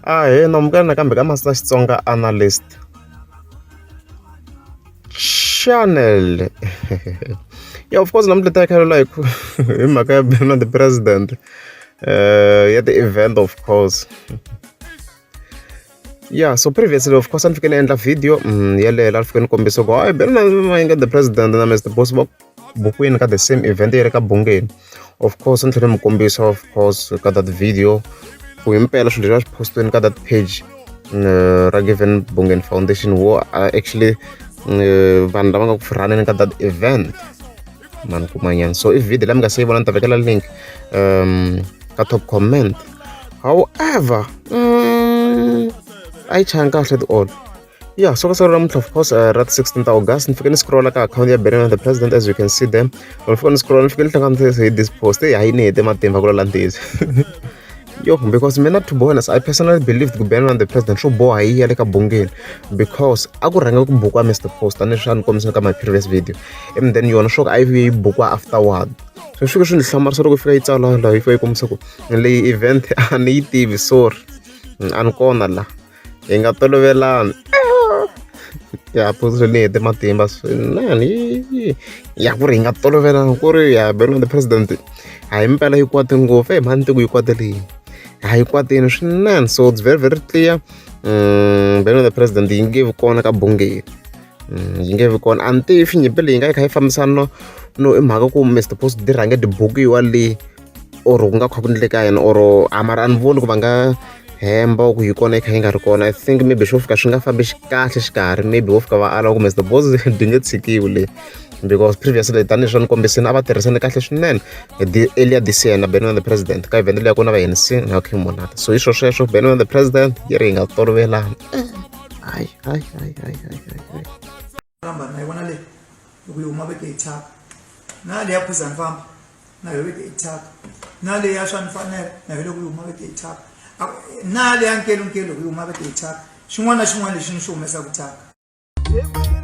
Ahee na amukela nakambe ka Master Xitsonga Analyst Channel. Yeah, of course namuntlha ta khalela hi hi mhaka ya Benny the President ya ti-event of course. Yeah, so previously of course a ni fike ni endla video yeleyo laha ni fike ni kombisa ku hayi Benny Mayengani the President na Mr Boss va bukwini ka the same event yi ri ka Bungeni. Of course ni tlhela ni mi kombisa of course ka that video ku himpela swilo leswi a swi post-iweni ka that page ra Given Bungeni Foundation wo actually vanhu lava nga ku running ka that event ma ni kumanyana. So i video leyi mi nga se yi vona ni ta vekela link ka top comment. However, a yi chayanga kahle at all. Yeah, so ka siku ra namuntlha of course ra ti 16 ta August ni fike ni scrolla ka account ya Benny the President as you can see there. Loko ni fika ni scrolla ni fike ni hlanganise hi this post hey hayi ni hete matimba ku lala ntiyiso. Yo, because mina to be honest, I personally believed ku Benny the President swo boha yi ya le ka Bungeni because a ku rhanga ku bukiwa Mr Post tanihileswi a ni kombisa ka my previous video and then yona swo ka a yi yi bukiwa afterward. So swi fike swi ni hlamarisa loko yi fika yi tsala laha yi fika yi kombisa ku leyi event a ni yi tivi sorry a ni kona la. Hi nga tolovelani ya post ni hete matimba swinene ya ku ri hi nga tolovelani ku ri ya Benny the President a hi mpela yi kwate ngopfu eyi mhani tiko yi kwatele yini a yi kwatile swinene so it's very very clear Benny the President yi nge vi kona ka Bungeni yi nge vi kona a ni tivi if nyimpi leyi nga yi kha yi fambisana no no i mhaka ku Mr Post di rhange di bukiwa le or ku nga kha ku endleka yini or a mara a ni voni ku va nga hemba ku yi kona yi kha yi nga ri kona I think maybe swo fika swi nga fambi kahle xikarhi maybe wo fika va ala ku Mr Boss di nge tshikiwi le because previously tanihileswi a ni kombisini a va tirhisane kahle swinene earlier this year na Benny the President ka event leyi ya ku na va Hennessy na King Monada so hi swo sweswo Benny the President yi ri hi nga tolovelani hayi hayi hayi hayi hayi hayi. Famba na yona leyi loko yi huma veke yi thyaka na leya phuzani famba na yo veke yi thyaka na leya swa ni fanela na yo loko yi huma veke yi thyaka na leya nkelunkelu loko yi huma veke yi thyaka xin'wana na xin'wana lexi ni xi humesaka thyaka.